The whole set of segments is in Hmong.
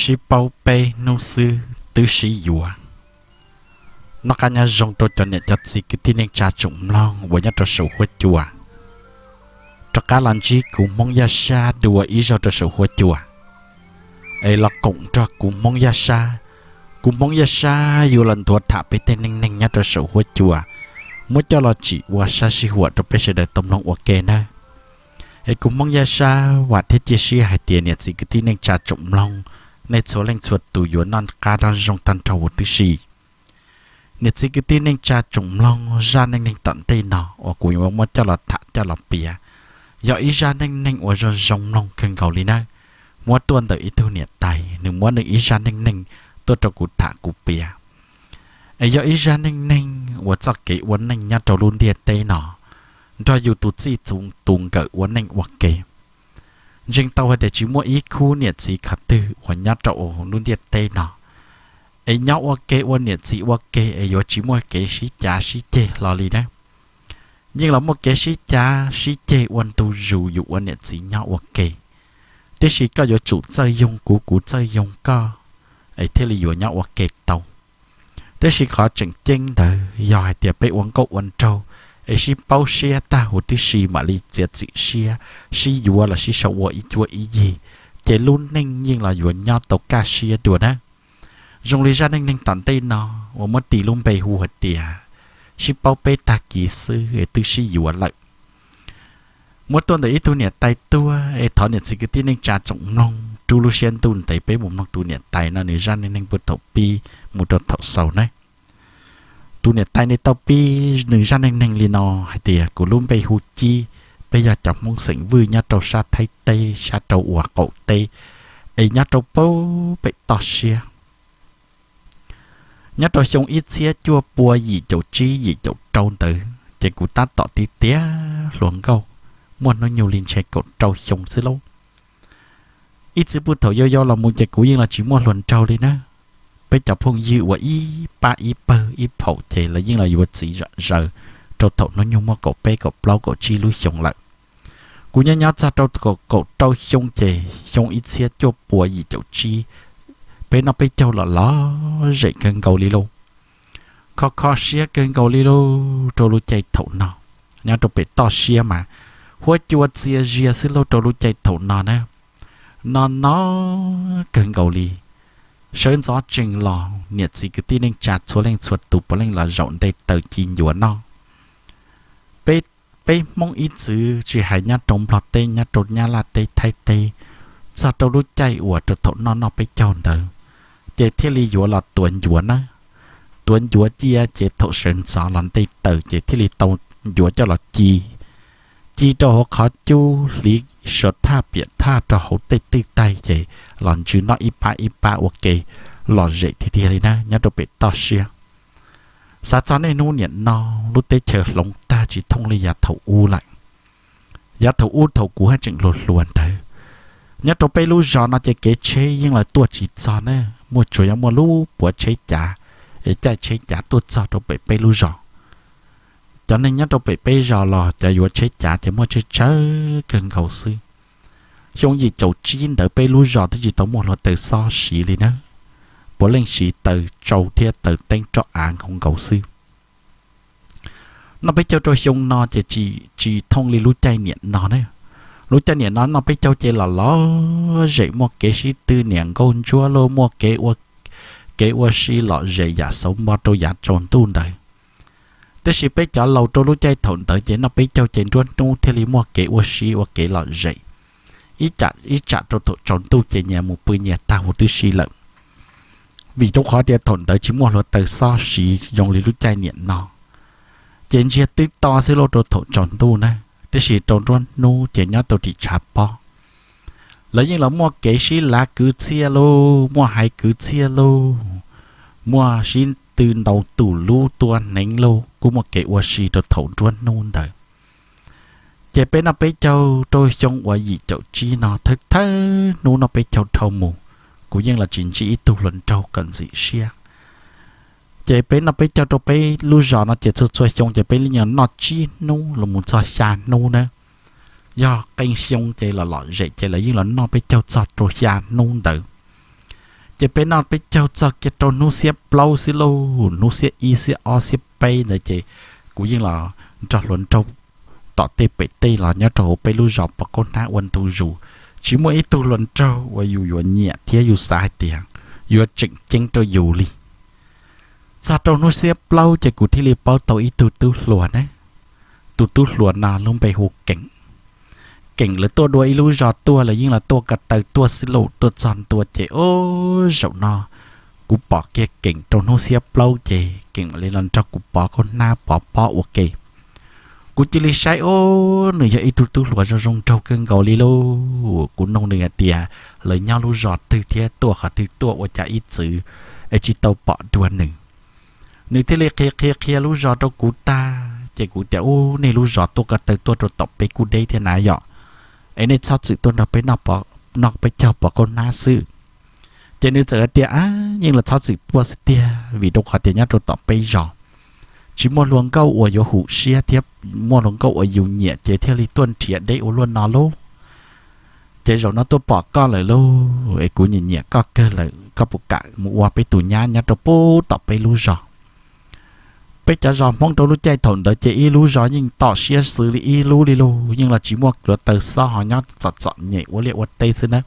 Sib paub peb hnub xwb twb sib yuav. Noj qab nyob zoo rau cov niam cov txiv kwv tij neej tsa tsoom mloog uas nyob rau saum huab cua. Rov qab los ntsib kuv Hmoob Yaj Sab dua ib zaug rau saum huab cua, es los koom nrog kuv Hmoob Yaj Sab. Kuv Hmoob Yaj Sab yuav los nthuav tham peb tej neej neeg nyob rau saum huab cua, muab coj los tsim ua sab sib huam rau peb sawv daws tau mloog ua ke nawb. Es kuv Hmoob Yaj Sab vam thiab cia siab hais tias niam txiv kwv tij neej tsa tsoom mloog, nej txhua leej txhua tus yuav noj qab nyob zoo tag nrho huv tib si. Niam txiv kwv tij neej tsa tsoom mloog, zaj neej neeg tom ntej no uas kuv yuav muab coj los tham coj los piav, yog ib zaj neej neeg uas zoo zoo mloog kawg nkaus li nawb. Muab tuaj ntawm ib tug niam tais, nws muab nws ib zaj neej neeg tuaj rau kuv tham kuv piav. Es yog ib zaj neej neeg uas txoj kev ua neej nyob rau lub ntiaj teb no, nrog yus tus txij tus nkawm ua neej ua ke. Ntseeg tau hais tias tsis muaj ib khub niam txiv qhov twg uas nyob rau lub ntiaj teb no es nyob ua ke ua niam txiv ua ke es yuav tsis muaj kev sib cav sib ceg hlo li nawb. Yeej los muaj kev sib cav sib ceg ua ntu zus yus ua niam txiv nyob ua ke. Tiam sis koj yuav tsum txawj yoog kuv, kuv txawj yoog koj, es thiaj li yuav nyob ua ke tau. Tiam sis qhov tseem ceeb ntawd yog hais tias peb ua nkauj ua nraug es sib paub siab tag huv tib si mam li txiav txim siab sib yuav los sib sau ua ib cuab ib yig, ces lub neej yeej los yuav nyob tau kaj siab dua nawb. Zoo li zaj neej neeg tom ntej no uas muab tis lub npe hu hais tias sib paub peb tag kis xwb es twb sib yuav lawm. Muab tuaj ntawm ib tug niam tais tuaj, es thov niam txiv kwv tij neej tsa tsoom mloog rub lub siab ntuj ntev peb mus mloog tus niam tais no nws zaj neej neeg puag thaum pib mus rau thaum xaus nawb. Tus niam tais nws tau pib nws zaj neej neeg li no hais tias kuv lub npe hu Cib, peb yog cov Hmoob xeem Vwj nyob rau sab Thaib teb sab rau uas qaum teb, es nyob rau pem toj siab. Nyob rau xyoo ib txhiab cuaj pua yim caum tsib yim caum rau ntawd ces kuv tab tom tiav tiav hluas nkauj, muaj hnub nyoog li ntshe kaum rau xyoo xwb lauj. Ib txwm puag thaum yau yau los mus ces kuv yeej los tsis muaj hluas nraug li nawb. Peb cov phooj ywg uas ib pab ib pawg ib phaum ces lawv yeej los yuav txiv zom zaws rau thaum hnub nyoog muaj kaum peb kaum plaub kaum tsib lub xyoo lawm. Kuv nyob nyob txog rau kaum rau xyoo ces xyoo ib txhiab cuaj pua yim caum tsib, peb noj peb caug los lom zem kawg nkaus li lauj. Kho kho siab kawg nkaus li lauj rau lub caij thaum no. Nyob rau pem toj siab mas huab cua txias zias xwb lauj rau lub caij thaum no na. No no kawg nkaus li. Sawv ntxov tsees los niam txiv kwv tij neej tsa txhua leej txhua tus puav leej los zaum nte taws ci ncuav noj. Peb Hmoob ib txwm tsis hais nyob rau Nplog teb, nyob rau Nyab Laj teb, Thaib teb, txog rau lub caij uas rau thaum noj noj peb caug ntawd ces thiaj li yuav los tuav ncuav na. Tuav ncuav cia ces thaum sawv ntxov los nte taws ces thiaj li tau ncuav coj los ci. Ci rau hauv qhov cub hliv suav thaj piam thaj rau hauv tej twj taig ces los ntsws noj ib pab ib pab ua ke lom zem tiag tiag li na nyob rau pem toj siab. Xav txog niaj hnub niam no lub teb chaws hloov tag tsis thooj li yav thaum ub lawm. Yav thaum ub thaum kuv haj tseem hluas hluas ntawd, nyob rau peb lub zos no ces kev tsheb yeej los tuaj tsis txog na, muaj tsuas yog muaj lub puav tsheb cav es caij tsheb cav tuaj txog rau pem peb lub zos. Cov neeg nyob rau pem peb zos los cov yuav tsheb cav ces muaj tsawg tsawg kawg nkaus xwb. Xyoo yim caum tsib ntawd peb lub zos twb tsis tau muaj hluav taws xob siv li na, puav leej siv taws tsau thiab taws teeb roj av nkaus nkaus xwb. Noj peb caug rau xyoo no ces tsis thooj li lub caij niam no na. Lub caij niam no noj peb caug ces los lom zem muaj kev sib tw niam nkauj ntsuab lauj, muaj kev ua, kev ua si lom zem yam xauv npo rau yav tsaus ntuj ntawd. Tiam sis peb cov laus rau lub caij thaum ntawd ces noj peb caug ces nruab hnub thiaj li muaj kev ua si ua kev lom zem. Ib tsam rau thaum tsaus ntuj ces nyias mus pw nyias tag huv tib si lawm. Vim rau qhov tias thaum ntawd tsis muaj hluav taws xob siv zoo li lub caij niam no, ces ntsiag twb to xwb lauj rau thaum tsaus ntuj na. Tiam sis rau nruab hnub ces nyob tau tim tshav pob, lawv yeej los muaj kev sib lav kwv txhiaj lauj, muaj hais kwv txhiaj lauj, muaj sib tw ntaus tus lub tua hneev lauj, kuj muaj kev ua si rau thaum nruab hnub ntawd. Ces peb noj peb caug rau xyoo uas yim caum tsib no thawj thawj hnub noj peb caug dhau mus, kuv yeej los tsis ntsib ib tug hluas nraug kom ntxim siab. Ces peb noj peb caug rau peb lub zos no ces txhua txhua xyoo ces peb yeej noj tsib hnub los mus txog xya hnub na. Yog qee xyoo ces los lom zem ces lawv yeej los noj peb caug txog rau xya hnub ntawd. Ces peb noj peb caug txog kiag rau hnub xiab plaub xwb lauj, hnub xiab ib xiab ob xiab peb ntawd ces kuv yeej los nrog hluas nraug tom tej pem tej los nyob rau hauv peb lub zos pov qaub hnab ua ntu zus, tsis muaj ib tug hluas nraug uas yus yuav nyiam thiab yus xav hais tias yuav tseem ceeb rau yus li. Txog rau hnub xiab plaub ces kuv thiaj li paub tau ib tug tub hluas na. Tus tub hluas no lub npe hu Keem. Keem lawv tuaj dua ib lub zos tuaj, lawv yeej los tuaj ko taw tuaj xwb lauj. Tuaj txog ntua ces ob zaug no kuv pom kiag Keem rau hnub xiab plaub ces Keem mam li los nrog kuv pov qaub hnab pov pob ua ke. Kuv cia li saib, ob, nws yog ib tug tub hluas zoo zoo nraug kawg nkaus li lauj. Kuv nug nws hais tias lawv nyob lub zos twg thiab tuaj qhov twg tuaj ua cas ib txwm es tsis tau pom dua nws. Nws thiaj li qhia qhia qhia lub zos rau kuv tag ces kuv tias, ub, nej lub zos tuaj ko taw tuaj rau tom peb kuj deb thiab na yom, es nej txhob txwm tuaj nrog peb noj peb caug pov qaub hnab xwb. Ces nws txawm hais tias, ab, yeej los txhob txwm tuaj xwb tiag, vim rau qhov tias nyob rau tom peb zos tsis muaj hluas nkauj uas yuav hum siab thiab muaj hluas nkauj uas yus nyiam ces thiaj li tuaj nrhiav deb ua luaj no lauj. Ces zaum no tuaj pom koj lawm lauj, es kuv nyiam nyiam koj kawg lawm, koj puas kam mus ua peb tus nyab nyob rau pub tom peb lub zos? Peb cov zos Hmoob rau lub caij thaum ntawd ces ib lub zos yeej tom siab xws li ib lub li lauj, yeej los tsis muaj hluav taws xob, ho nyob txom txom nyem ua liaj ua teb xwb nawb.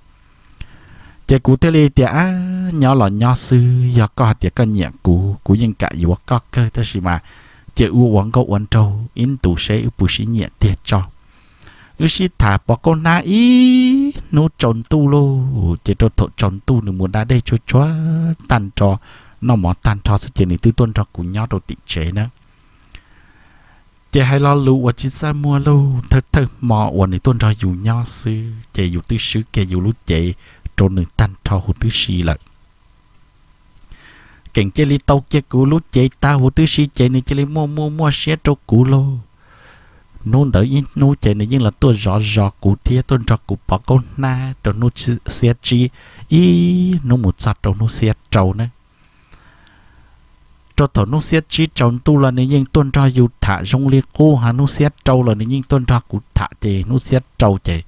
Ces kuv thiaj li tias, ab, nyob los nyob xwb, yog koj hais tias koj nyiam kuv, kuv yeej kam yuav koj kawg, tab sis mas cia wb ua nkauj ua nraug ib ntus seb wb puas sib nyiam tiag tso. Wb sib tham pov qaub hnab ib hnub tsaus ntuj lauj, ces rau thaum tsaus ntuj nws mus da dej tsuag tsuag tag nrho, noj mov tag nrho xwb ces nws twb tuaj nrog kuv nyob rau tim tsev na. Ces hais lo lus uas tsis txaj muag lauj, thawj thawj hmo uas nws tuaj nrog yus nyob xwb ces yus twb swb kiag yus lub cev rau nws tag nrho huv tib si lawm. Keem cia li tau kiag kuv lub cev tag huv tib si ces nws cia li muaj muaj muaj siab rau kuv lauj. Hnub ntawd ib hnub ces nws yeej los tuaj zov zov kuv thiab tuaj nrog kuv pov qaub hnab rau hnub xiab tsib ib hnub mus txog rau hnub xiab rau na. Rau thaum hnub xiab tsib tsaus ntuj los nws yeej tuaj nrog yus tham zoo li qub, ho hnub xiab rau los nws yeej tuaj nrog kuv tham, ces hnub xiab rau ces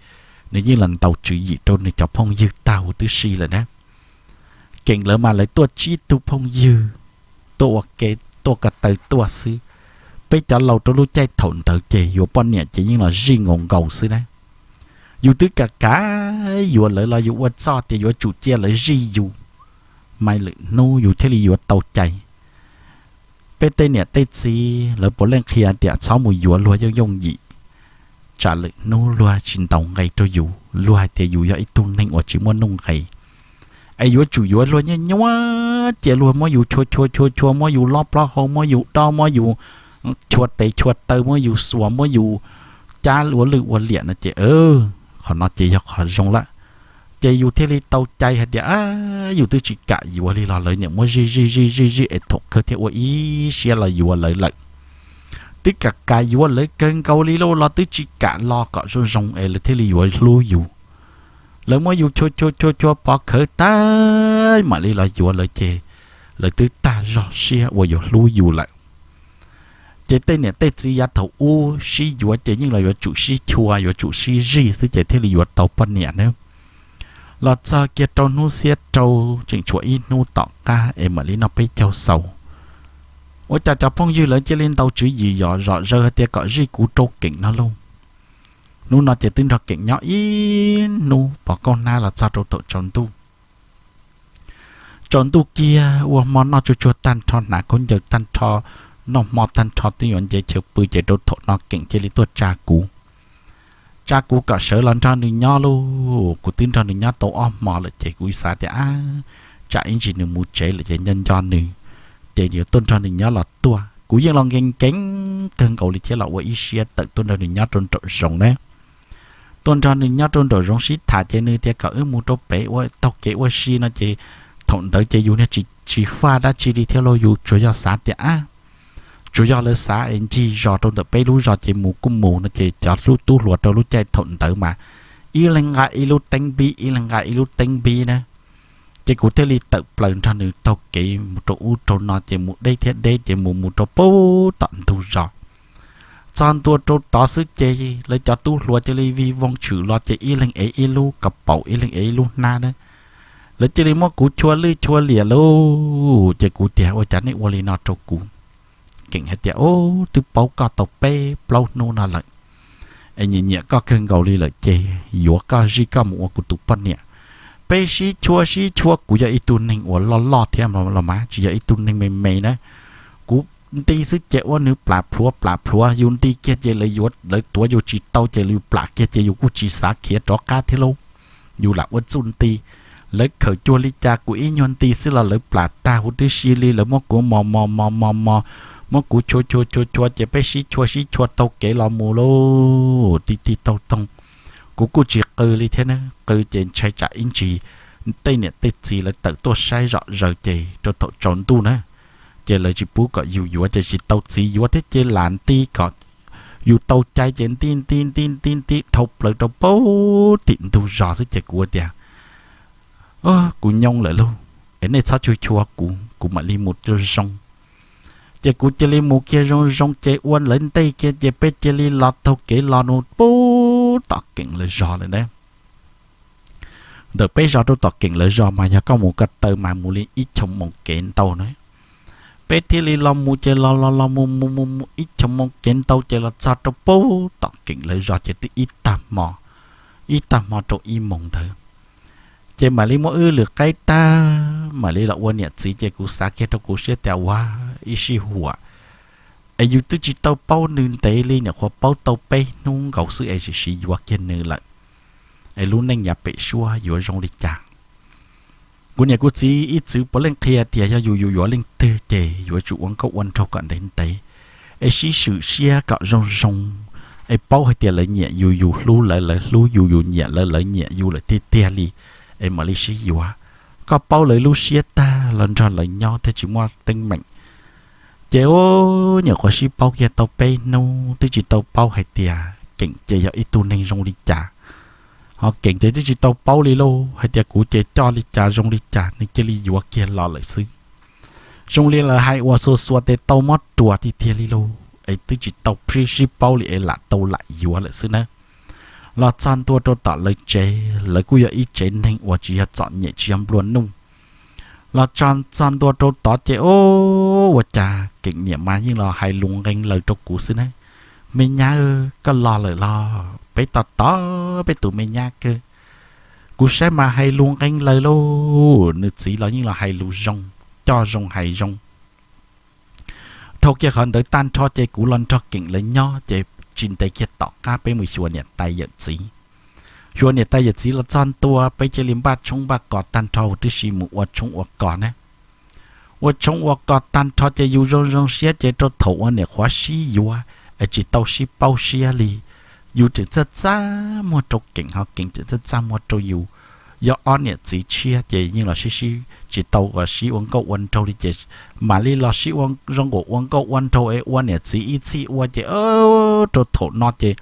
nws yeej los ntaus tswv yim rau nws cov phooj ywg tag huv tib si lawm na. Keem lawv mas lawv tuaj tsib tug phooj ywg, tuaj ua ke, tuaj ko taw tuaj xwb. Peb cov laus rau lub caij thaum ntawd ces yuav poj niam ces yeej los zij nkaus nkaus xwb na. Yus twb kam kav yuav lawv los yus ua txuj tias yuav tsum cia lawv zij yus, mas lwm hnub yus thiaj li yuav tau cai. Peb tej niam tej txiv lawv puav leej qhia tias txhob mus yuav luag yooj yooj yim, tsam lwm hnub luag tsis ntaus nqe rau yus, luag hais tias yus yog ib tug neeg uas tsis muaj nuj nqes. Es yuav tsum yuav luag nyuaj nyuaj, cia luag muab yus chua chua chua chua, muab yus lob plaub hau, muab yus dob, muab yus chua tes chua taw, muab yus xuas, muab yus cab ua lwj ua liam no ces, qhov no ces yog qhov zoo lawm. Ces yus thiaj li tau cai hais tias, yus twb tsis kam yuav li los lawv niam muab zij zij zij zij zij es thaum kawg thiaj ua ib siab los yuav lawv lawm. Twb kam kam yuav lawv kawg nkaus li lauj los twb tsis kam los kom zoo zoo es lawv thiaj li yuav hlub yus. Lawv muab yus chua chua chua chua pov khawv tag mam li los yuav lawv ces lawv twb tag zog siab uas yuav hlub yus lawm. Ces tej niam tej txiv yav thaum ub sib yuav ces yeej los yuav tsum sib chua, yuav tsum sib zij xwb ces thiaj li yuav tau poj niam nawb. Los txog kiag rau hnub xiab rau, tseem tshuav ib hnub tom qab es mam li noj peb caug xaus, ua cas cov phooj ywg lawv cia li ntaus tswv yim yom zom zaws hais tias kom zij kuv rau Keem no lauj. Hnub no ces twb nrog Keem nyob ib hnub pov qaub hnab los txog rau thaum tsaus ntuj. Tsaus ntuj kiag ua hmo noj tsuag tsuag tag nrho, hnav khaub ncaws tag nrho, noj hmo tag nrho twb yuav nce chaw pw ces rau thaum no Keem cia li tuaj tsa kuv. Tsa kuv kom sawv los nrog nws nyob lauj. Kuv twb nrog nws nyob tau ob hmo lawm ces kuv xav tias, ab, tsam ib ntsis nws mus tsev lawm ces nco nco nws, ces yuav tuaj nrog nws nyob los tuaj. Kuv yeej los nkees nkees kawg nkaus li thiab los ua ib siab tawm tuaj nrog nws nyob rau nraum zoov na. Tuaj nrog nws nyob rau nraum zoov sib tham ces nws tias kom wb mus rau pem ua taug kev ua si no ces thaum ntawd ces yus niag tsis tsis faj dab tsi li thiab lauj, yus tsuas yog xav tias, ab, tsuas yog lawv xav es ncig zos rau ntawm peb lub zos ces mus kuj mus no ces cov hlub tub hluas rau lub caij thaum ntawd mas ib leeg nqa ib lub teeb npib, ib leeg nqa ib lub teeb npib na. Ces kuv thiaj li tawm plaws nrog nws taug kev mus rau ub rau no ces mus deb thiab deb ces mus mus rau pub tom ntug zos. Txog ntua rau tod xwb ces lawv cov tub hluas cia li vij voog tshwm los ces ib leeg ev ib lub kas paum, ib leeg ev ib lub hnab na. Lawv cia li muab kuv chua lwj chua liam lauj. Ces kuv tias, Ua cas nej ua li no rau kuv? Keem hais tias, Ub, twb paub koj tau peb plaub hnub no lawm, es nyiam nyiam koj kawg nkaus li lawm ces yuav koj zij koj mus ua kuv tus poj niam. Peb sib chua sib chua, kuv yog ib tug neeg uas loj loj thiab los mas tsis yog ib tug neeg me me na. Kuv nti xwb ces ua nws plam plhuav plam plhuav, yus nti kiag ces lawv tuav yus tsis tau ces yus plam kiag ces yus kuj tsis xav khiav rov qab thiab lauj. Yus lam ua txuj nti, lawv khawm cuag li cas kuv ib nyuag nti xwb los lawv plam tag huv tib si li. Lawv muab kuv mos mos mos mos mos, muab kuv chua chua chua chua ces peb sib chua sib chua taug kev los mus lauj, ti ti taug toog. Kuv kuj tsis qw li thiab na, qw ces ntshai tsam ib ntsis tej niam tej txiv lawv tawm tuaj saib zom zaws ces rau thaum tsaus ntuj na, ces lawv tsis pub kom yus yuav ces tsis tau txiv yuav thiab ces lam nti kom yus tau cai ces nti nti nti nti nti dhau plaws rau pem tim ntug zos xwb ces kuv tias, Kuv nyoo lawm lauj, es nej txhob chua chua kuv, kuv mam li mus zoo zoo. Ces kuv cia li mus kiag zoo zoo ces ua lawv ntej kiag ces peb cia li los taug kev los mus pem tom Keem lawv zos lawm na. Ntawm peb zos rau tom Keem lawv zos mas yog koj mus ko taw mas mus li ib choo moos kev ntau na. Peb thiaj li los mus ces los los los mus mus mus mus ib choo moos kev ntau ces los txog rau pem tom Keem lawv zos ces twb ib tag hmo, ib tag hmo rau ib moos ntawd. Ces mam li muab wb lwm qaib tag mam li los ua niam txiv ces kuv xav kiag rau kuv siab tias, Ua ib sij huam es yus twb tsis tau paub nws ntev li, nyuam qhuav paub tau peb hnub nkaus xwb es sim siv yuav kiag nws lawm, es lub neej yav pem suab yuav zoo li cas? Kuv niam kuv txiv ib txwm puav leej qhia tias yog yus yus yuav leej twg ces yuav tsum ua nkauj ua nraug kom ntev ntev, es sib swm siab kom zoo zoo, es paub hais tias lawv nyiam yus yus hlub lawv lawv hlub yus yus nyiam lawv lawv nyiam yus lawm tiag tiag li, es mam li sib yuav. Koj paub lawv lub siab tag los nrog lawv nyob thiaj tsis muaj teeb meem. Ces ub, nyuam qhuav sib paub kiag tau peb hnub twb tsis tau paub hais tias Keem ces yog ib tug neeg zoo li cas. Ho Keem ces twb tsis tau paub li lauj, hais tias kuv ces coj li cas zoo li cas nws cia li yuav kiag los lawm xwb. Zoo li lawv hais uas xuas xuas tes tau mob ruas tiag tiag li lauj, es twb tsis tau sib paub li es lam tau lam yuav lawm xwb na. Los txog ntua rau tom lawv tsev, lawv kuj yog ib tsev neeg uas tsis yog txom nyem tsis yog nplua nuj. Los txog ntua rau tod ces ub, ua cas Keem niam mas yeej los hais lus nqee laws rau kuv xwb na. Me nyab, koj los lawm los? Peb tos tos peb tus me nyab kawg. Kuv saib mas hais lus nqee laws lauj, nws txiv los yeej los hais lus zoo, coj zoo hais zoo. Dhau kiag qhov ntawd tag nrho ces kuv los nrog Keem lawv nyob ces tsis ntev kiag tom qab peb mus xyuas niam tais yawm txiv. Xyuas niam tais yawm txiv los txog ntua peb cia li npaj tshoob npaj kos tag nrho huv tib si mus ua tshoob ua kos na. Ua tshoob ua kos tag nrho ces yus zoo zoo siab ces rau thaum uas nyuam qhuav sib yuav es tsis tau sib paub siab li, yus tseem txaj txaj muag rau Keem ho Keem tseem txaj txaj muag rau yus. Yog ob niam txiv tshiab ces yeej los sib sib tsis tau uas sib ua nkauj ua nraug li ces mam li los sib ua zoo nkaus ua nkauj ua nraug es ua niam txiv ib txhij ua ces rau thaum no ces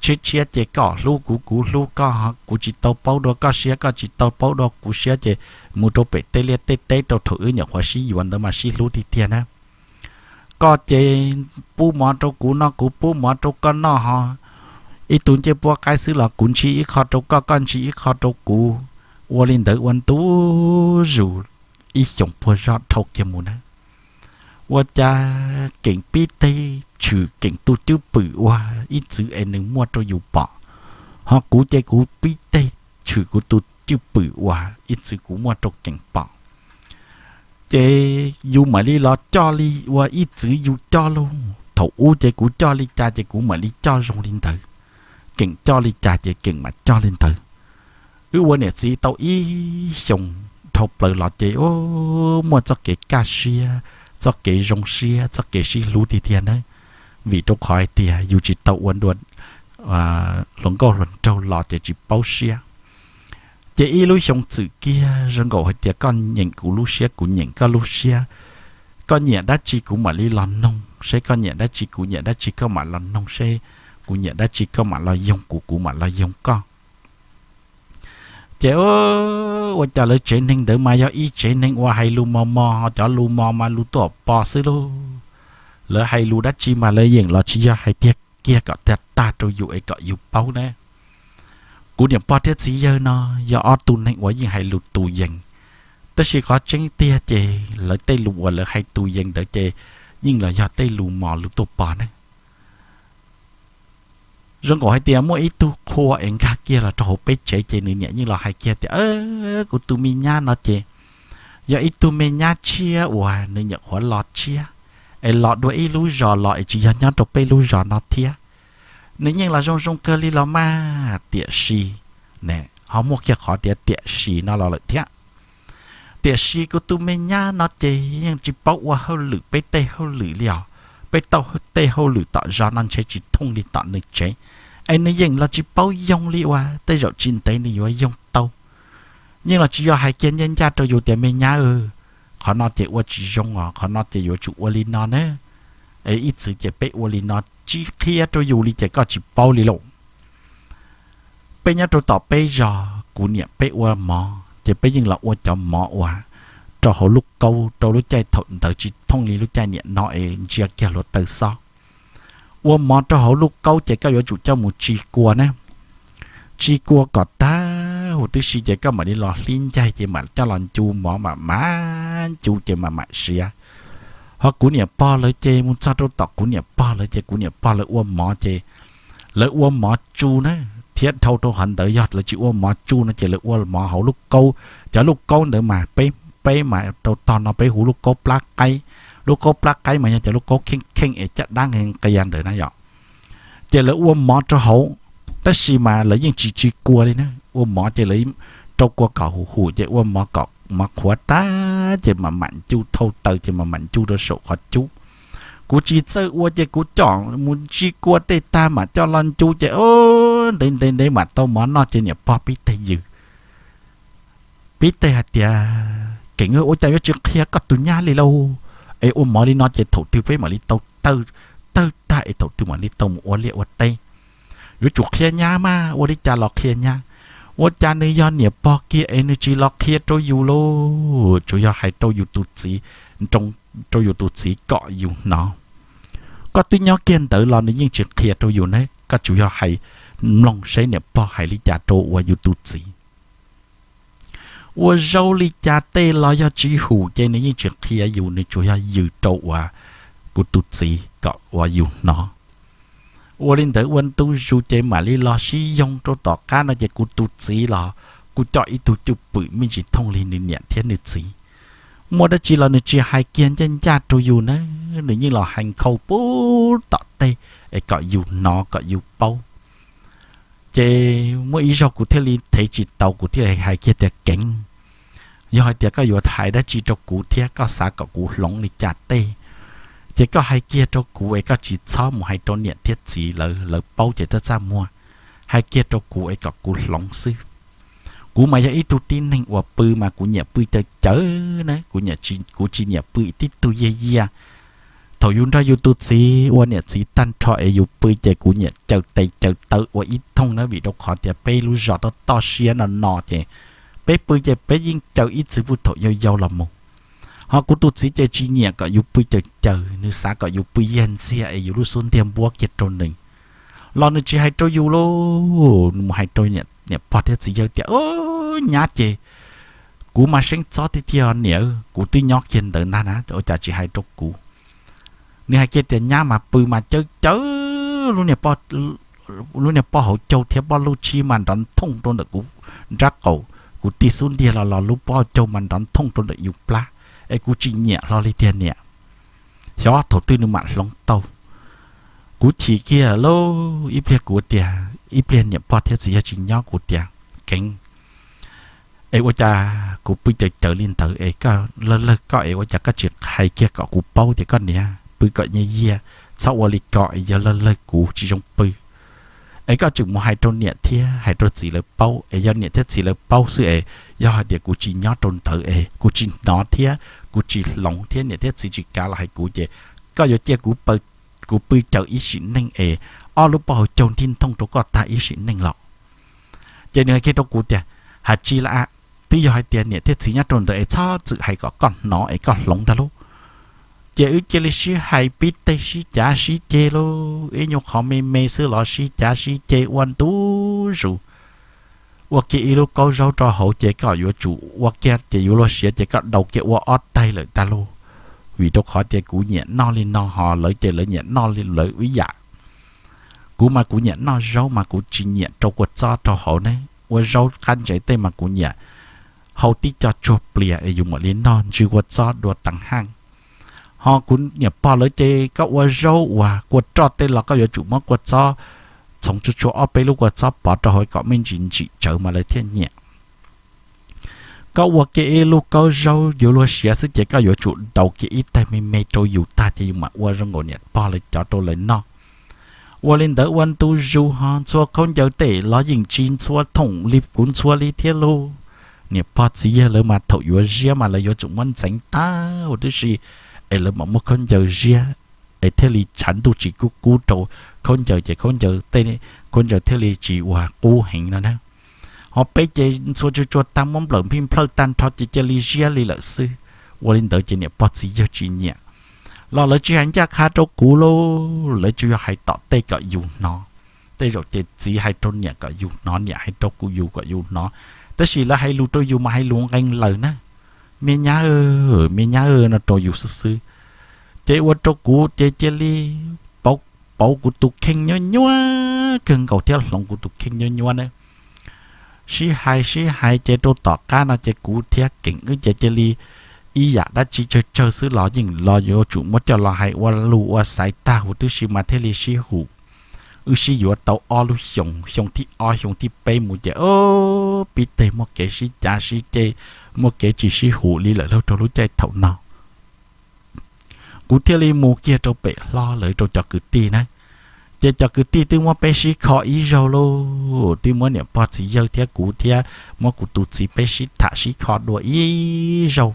tshiab tshiab ces koj hlub kuv kuv hlub koj, kuv tsis tau paub dua koj siab koj tsis tau paub dua kuv siab ces mus rau pem tej liaj tej teb rau thaum wb nyuam qhuav sib yuav ntawd mas sib hlub tiag tiag na. Koj ces pub mov rau kuv noj kuv pub mov rau koj noj ho, ib tug ncej puab qaib xwb los kuv ntshis ib qho rau koj koj ntshis ib qho rau kuv. Ua li ntawd ua ntu zus ib xyoos puag zoj dhau kiag mus na. Ua cas Keem pib teg tshwm Keem tus cwj pwm uas ib txwm es nws muaj rau yus pom, ho kuv ces kuv pib teg tshwm kuv tus cwj pwm uas ib txwm kuv muaj rau Keem pom. Ces yus mam li los coj li uas ib txwm yus coj lauj. Thaum ub ces kuv coj li cas ces kuv mam li coj zoo li ntawd. Keem coj li cas ces Keem mam coj li ntawd. Wb ua niam txiv tau ib xyoos dhau plaws los ces muaj txoj kev kaj siab, txoj kev zoo siab, txoj kev sib hlub tiag tiag na. Vim rau qhov hais tias yus tsis tau ua dua hluas nkauj hluas nraug los ces tsis paub siab. Ces ib lub xyoo txwm kiag zoo nkaus hais tias koj nyeem kuv lub siab kuv nyeem koj lub siab. Koj nyiam dab tsi kuv mam li los noog seb koj nyiam dab tsi, kuv nyiam dab tsi koj mam los noog seb kuv nyiam dab tsi koj mam los yoog kuv, kuv mam los yoog koj. Ces ua cas lawv tsev neeg ntawd mas yog ib tsev neeg uas hais lus mos mos, cov lus mos mas lus tuaj pos xwb lauj. Lawv hais lus dab tsi mas lawv yeem los tsis yog hais tiag kiag kom tag tag rau yus es kom yus paub na. Kuv niam pog thiab txiv yawg no yog ob tug neeg uas yeej hais lus tus yees, tab sis qhov tseeb tiag ces lawv tej lus uas lawv hais tus yees ntawd ces yeej los yog tej lus mos lus tuaj pov ne. Zoo nkaus hais tias muaj ib tug qhua es nkag kiag los rau hauv peb tsev ces nws niam yeej los hais kiag tias, Kuv tus me nyab no ces yog ib tug me nyab tshiab uas nws nyuam qhuav los tshiab, es los dua ib lub zos los es tsis yog nyob rau peb lub zos no thiab. Nws yeej los zoo zoo kawg li los mas, tiam sis, ho muaj kiag qhov tias tiam sis no los lawm thiab. Tiam sis kuv tus me nyab no ces yeej tsis paub ua hauj lwm peb tej hauj lwm li os. Peb tau tej hauj lwm tom zos no ntshe tsis thooj li tom nws tsev, es nws yeej los tsis paub yoo li uas tej zaum tsis ntev nws yuav yoo tau. Yeej los tsis yog hais kiag ncaj ncaj rau yus tias, Me nyab, qhov no ces ua tsis zoo os, qhov no ces yuav tsum ua li no na. Es ib txwm ces peb ua li no, tsis qhia rau yus li ces koj tsis paub li lauj. Peb nyob rau tom peb zos, kuv niam peb ua mov ces peb yeej los ua cov mov uas rau hauv lub kaub, rau lub caij thaum ntawd tsis thooj li lub caij niam no es ntsia kiag hluav taws xob. Ua mov rau hauv lub kaub ces koj yuav tsum coj mus tsis kua na. Tsis kua kom tag huv tib si ces koj mam li los hlib ncaig ces mam coj los ncu mov mam mam ncu ces mam mam siav. Ho kuv niam pog lawv ces mus txog rau tom kuv niam pog lawv ces kuv niam pog lawv ua mov ces lawv ua mov tsu na, thiab dhau rau qhov ntawd yog lawv tsis ua mov tsu no ces lawv ua mov hauv lub kaub. Cov lub kaub ntawd mas peb, peb mas rau tog no peb hu lub kaub plab qaib. Lub kaub plab qaib mas yog cov lub kaub kheej kheej es caj dab nqia ntawd na yom. Ces lawv ua mov rau hauv, tab sis mas lawv yeej tsis tsis kua li na. Ua mov ces lawv rau kua kom huv huv ces ua mov kom mov qhuav tag ces mam mam ncu thau taws ces mam mam ncu rau saum qhov cub. Kuv tsis txawj ua ces kuv coj mus tsis kua tej tag mam coj los ncu ces ntev ntev ntev mam tau mov noj ces niam pog pib teg yws, pib teg hais tias, Keem, ua cas yuav tsis qhia koj tus nyab li lauj? Es ua mov li no ces thaum twg peb mam li tau tawg, tawg tag es thaum twg mam li tau mus ua liaj ua teb? Yuav tsum qhia nyab mas, ua li cas los qhia nyab? Ua cas nws yog niam pog kiag es nws tsis los qhia rau yus lauj? Tsuas yog hais rau yus tus txiv, rau yus tus txiv kom yus hnov. Koj twb nyob kiag ntawd los nws yeej tsis qhia rau yus ne, koj tsuas yog hais mloog seb niam pog hais li cas rau uas yus tus txiv. Ua zaub li cas tej los yog tsis hum ces nws yeej tsis qhia yus, nws tsuas yog yws rau uas kuv tus txiv kom uas yus hnov. Ua li ntawd ua ntu zus ces mam li los sib yoog rau tom qab no ces kuv tus txiv los kuj coj ib tug cwj pwm me ntsis thooj li nws niam thiab nws txiv. Muaj dab tsi los nws tsis hais kiag ncaj ncaj rau yus na, nws yeej los hais nkhaus puag tom tej es kom yus hnov kom yus paub. Ces muaj ib zaug kuv thiaj li thev tsis tau, kuv thiaj li hais kiag tias, Keev, yog hais tias koj yuav hais dab tsi rau kuv thiab koj xav kom kuv hloov li cas tej, ces koj hais kiag rau kuv es koj tsis txhob mus hais rau niam thiab txiv lawv, lawv paub ces twb txaj muag. Hais kiag rau kuv es kom kuv hloov xwb. Kuv mas yog ib tug tib neeg uas pw mas kuv nyiam pw caws caws na, kuv, kuv tsis nyiam pw tib tug yiag yiag. Thaum yus nrog yus tus txiv ua niam txiv tag nrho es yus pw ces kuv nyiam caws tes caws taw ua ib thooj na, vim rau qhov tias peb lub zos toj toj siab no no ces peb pw ces peb yeej caws ib txwm puag thaum yau yau los mus. Ho kuv tus txiv ces tsis nyiam kom yus pw caws caws, nws xav kom yus pw yiag ntxiag es yus lub xub ntiag npuab kiag rau nws. Los nws tsis hais rau yus lauj, nws mus hais rau niam pog thiab txiv yawg tias, Nyab ces kuv mas seeb txob tiag tiag niam, kuv twb nyob kiag ntawd ntag na, ua cas tsis hais rau kuv? Nws hais kiag tias, Nyab mas pw mas caws caws, lub niag pob hauv caug thiab pob luj tshib mas nrov nthooj rau ntawm kuv nrab qaum, kuv tig xub ntiag los los lub pob hauv caug mas nrov nthooj rau ntawm yus plab, es kuv tsis nyiam hlo li tiag niam. Xyov thaum twg nws mam hloov tau. Kuv chim kiag lauj, ib pliag kuv tias, ib pliag niam pog thiab txiv yawg tsis nyob kuv tias, Keev, es ua cas kuv pw caws caws li ntawd es koj lawg lawg koj es ua cas koj tsis hais kiag kom kuv paub tias koj niam pw kom nyiag yiag, txhob ua li ko es yog lawg lawg kuv tsis zoo pw. Es koj tseem mus hais rau niam thiab hais rau txiv lawv paub, es yog niam thiab txiv lawv paub xwb es yog hais tias kuv tsis nyob rau ntawd es kuv tsis hnov thiab kuv tsis hloov thiab niam thiab txiv tsis kav los hais kuv ces koj yuav cia kuv, kuv pw caws ib sim neej es ob lub pob hauv caug ntig nthooj rau koj tag ib sim neej los? Ces nws hais kiag rau kuv tias, Hais tsis lawm, twb yog hais tias niam thiab txiv nyob rau ntawd es txhob txwm hais kom koj hnov es koj hloov ntag lauj. Ces wb cia li sib hais pib teg sib cav sib ceg lauj, ib nyuag qhov me me xwb los sib cav sib ceg ua ntu zus. Ua kiag ib lub kaub zaub rau hauv ces koj yuav tsum ua kiag ces yuav luag siav ces koj daus kiag ua ob taig lawm tag lauj. Vim rau qhov tias kuv nyiam noj li no ho lawv ces lawv nyiam noj li lawv ib yam. Kuv mas kuv nyiam noj zaub mas kuv tsis nyiam rau kua txob rau hauv ne. Ua zaub qab ntsev tej mas kuv nyiam hau tib co tsuag plias es yus mam li noj ntsw kua txob dua taag haaj. Ho kuv niam pog lawv ces koj ua zaub uas kua roj tej los koj yuav tsum muab kua txob txhoov tsuag tsuag ob peb lub kua txob pov rau hauv kom me ntsis ntsim tsawv mas lawv thiaj nyiam. Koj ua kiag ib lub kaub zaub yuav luag siav xwb ces koj yuav tsum daus kiag ib taig me me rau yus tag ces yus mam ua zoo nkaus niam pog lawv cov rau lawv noj. Ua li ntawd ua ntu zus ho ntxhua khaub ncaws tej los yeej tsis ntxhua thoom li kuv ntxhua li thiab lauj. Niam pog txiv yawg lawv mas thaum yuav ziab mas lawv yuav tsum muab ntxeev tag huv tib si es lawv mam muab khaub ncaws ziab es thiaj li tshav ntuj tsis kub kub rau khaub ncaws ces khaub ncaws tej, khaub ncaws thiaj li tsis ua qub heev no na. Ho peb ces ntxhua tsuag tsuag tag muab nplawm nphij nplhawj tag nrho ces cia li ziab li lawm xwb. Ua li ntawd ces niam pog txiv yawg tsis nyiam los lawv tsis hais ncaj qha rau kuv lauj, lawv tsuas yog hais tom tej kom yus hnov. Tej zaum ces txiv hais rau niam kom yus hnov, niam hais rau kuv yus kom yus hnov, tab sis lawv hais lus rau yus mas hais lus nqee lawm na. Me nyab, me nyab no rau yus xwb xwb. Ces ua rau kuv ces cia li pauv kuv tus kheej nyuab nyuab kawg nkaus thiab hloov kuv tus kheej nyuab nyuab na. Sib hais sib hais ces rau tom qab no ces kuv thiab Keem wb ces cia li ib yam dab tsi tsawg tsawg xwb los yeej los yuav tsum muab coj los hais ua lus ua xaiv tag huv tib si mas thiaj li sib hum. Wb sib yuav tau ob lub xyoos, xyoo thib ob xyoo thib peb mus ces pib tej muaj kev sib cav sib ceg, muaj kev tsis sib hum li lawm lauj rau lub caij thaum no. Kuv thiaj li mus kiag rau pem hlob lawv rau cov kwv tij na. Ces cov kwv tij twb muab peb sib kho ib zaug lauj, twb muab niam pog txiv yawg thiab kuv thiab muab kuv tus txiv peb sib tham sib kho dua ib zaug.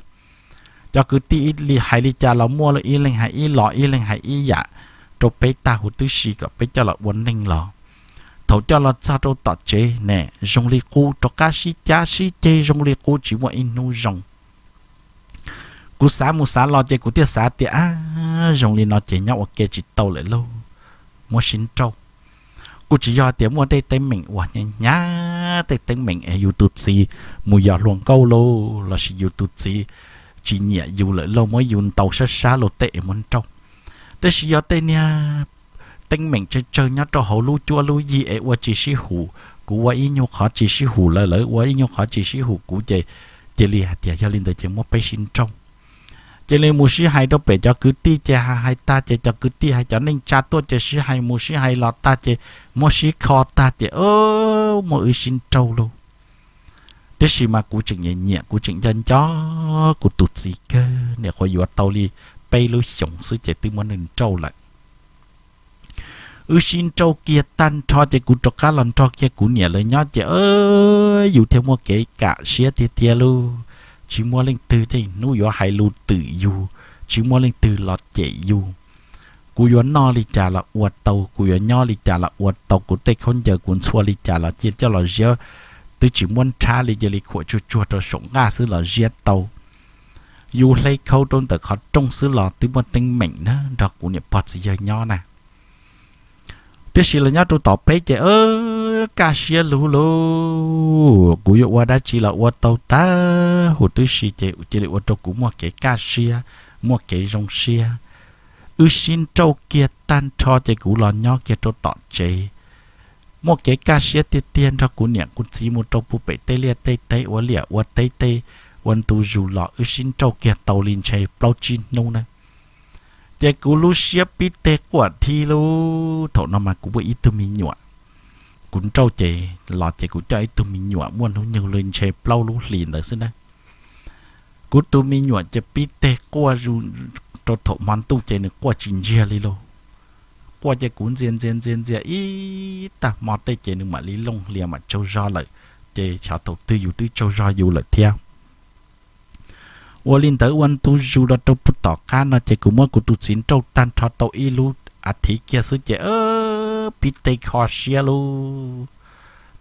Cov kwv tij li hais li cas los muaj ib leeg hais ib los ib leeg hais ib yam rau peb tag huv tib si kom peb coj los ua neej los. Thaum coj los txog rau tom tsev ne zoo li qub, rov qab sib cav sib ceg zoo li qub tsis muaj ib hnub zoo. Kuv xav mus xav los ces kuv thiaj xav tias ab, zoo li no ces nyob ua ke tsis tau lawm lauj, muab sib nrauj. Kuj tsis yog tias muaj tej teeb meem uas hnyav hnyav, tej teeb meem es yus tus txiv mus yos hluas nkauj lauj, lossis yus tus txiv tsis nyiam yus lawm lauj, muab yus ntaus sab sab lauj tej es muab nrauj. Tab sis yog tej niag teeb meem tsawg tsawg nyob rau hauv lub cuab lub yig es ua tsis sib hum, kuv ua ib nyuag qhov tsis sib hum lawv, lawv ua ib nyuag qhov tsis sib hum kuv ces cia li hais tias yog li ntawd ces muab peb sib nrauj. Cia li mus sib hais rau pem cov kwv tij ces hais hais tag ces cov kwv tij hais cov neej tsa tuaj ces sib hais mus sib hais los tag ces muab sib kho tag ces muab wb sib nrauj lauj. Tiam sis mas kuv tseem nyiam nyiam, kuv tseem nco nco kuv tus txiv kawg, nyuam qhuav yuav tau li peb lub xyoos xwb ces twb muab nws nrauj lawm. Wb sib nrauj kiag tag nrho ces kuv rov qab los nrog kiag kuv niam lawv nyob ces yus thiaj muaj kev kam siab tiag tiag lauj. Tsis muaj leej twg tej hnub yuav hais lus twm yus, tsis muaj leej twg los cem yus. Kuv yuav noj li cas los ua tau, kuv yuav nyob li cas los ua tau, kuv tej khaub ncaws kuv ntxhua li cas los cia coj los ziab, twb tsis muab nrhab li, cia li khuam tsuag tsuag rau saum nqaj xwb los ziab tau. Yus hle khau rau ntawm qhov rooj xwb los twb muaj teeb meem na nrog kuv niam pog txiv yawg nyob na. Tiam sis los nyob rau tom peb ces kaj siab lug lauj, kuv yuav ua dab tsi los ua tau tag huv tib si ces cia li ua rau kuv muaj kev kaj siab, muaj kev zoo siab. Wb sib nrauj kiag tag nrho ces kuv los nyob kiag rau tom tsev, muaj kev kaj siab tiag tiag nrog kuv niam kuv txiv mus rau puag pem tej liaj tej teb ua liaj ua teb tej, ua ntu zus los wb sib nrauj kiag tau li ntshe plaub tsib hnub na. Ces kuv lub siab pib teg quaj dhi lauj. Thaum no mas kuv muaj ib tug me nyuam, kuv nrauj ces los ces kuv coj ib tug me nyuam muaj hnub nyoog li ntshe plaub lub hlis ntawd xwb na. Kuv tus me nyuam ces pib teg quaj zus rau thaum hmo ntuj ces nws quaj tsis ntsiag li lauj. Quaj ces kuv ntxias ntxias ntxias ntxias ib tag hmo tej ces nws mam li looj hlias mam tsaug zog lawm, ces xyov thaum twg yus twb tsaug zog yus lawm thiab. Ua li ntawd ua ntu zus los rau puag tom qab no ces kuv muab kuv tus txiv nrauj tag nrho tau ib lub as thiv kiag xwb ces pib teg kho siab lauj,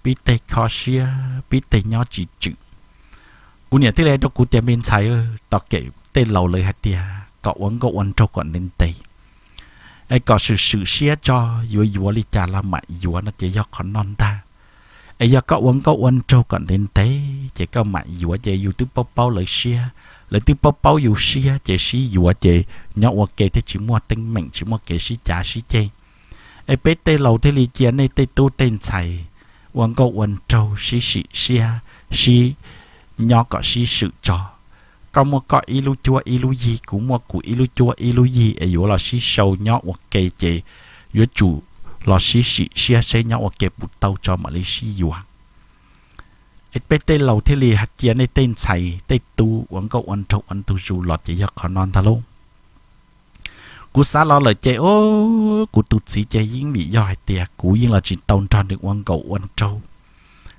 pib teg kho siab, pib teg nyob tsis tswm. Kuv niam thiaj li hais rau kuv tias me ntxhais, tom kem tej laus lawv hais tias kom ua nkauj ua nraug kom ntev ntev, es kom swm swm siab tso, yuav yuav li cas los mam yuav no ces yog qhov no ntag. Es yog koj ua nkauj ua nraug kom ntev ntev ces koj mam yuav ces yus twb paub paub lawv siab, lawv twb paub paub yus siab ces sib yuav ces nyob ua ke thiaj tsis muaj teeb meem tsis muaj kev sib cav sib ceg. Es peb tej laus thiaj li cia nej tej tub tej ntxhais ua nkauj ua nraug sib sim siab, sib nyob kom sib swm tso. Koj muaj koj ib lub cuab ib lub yig, kuv muaj kuv ib lub cuab ib lub yig es yuav los sib sau nyob ua ke ces yuav tsum los sib sim siab seb nyob ua ke puas tau tso mam li sib yuav. Es peb tej laus thiaj li cia nej tej ntxhais tej tub ua nkauj ua nraug ua ntu zus los ces yog qhov no ntag lauj. Kuv xav los lawm ces o, kuv tus txiv ces yeej vim yog hais tias kuv yeej los tsis tau nrog nws ua nkauj ua nraug,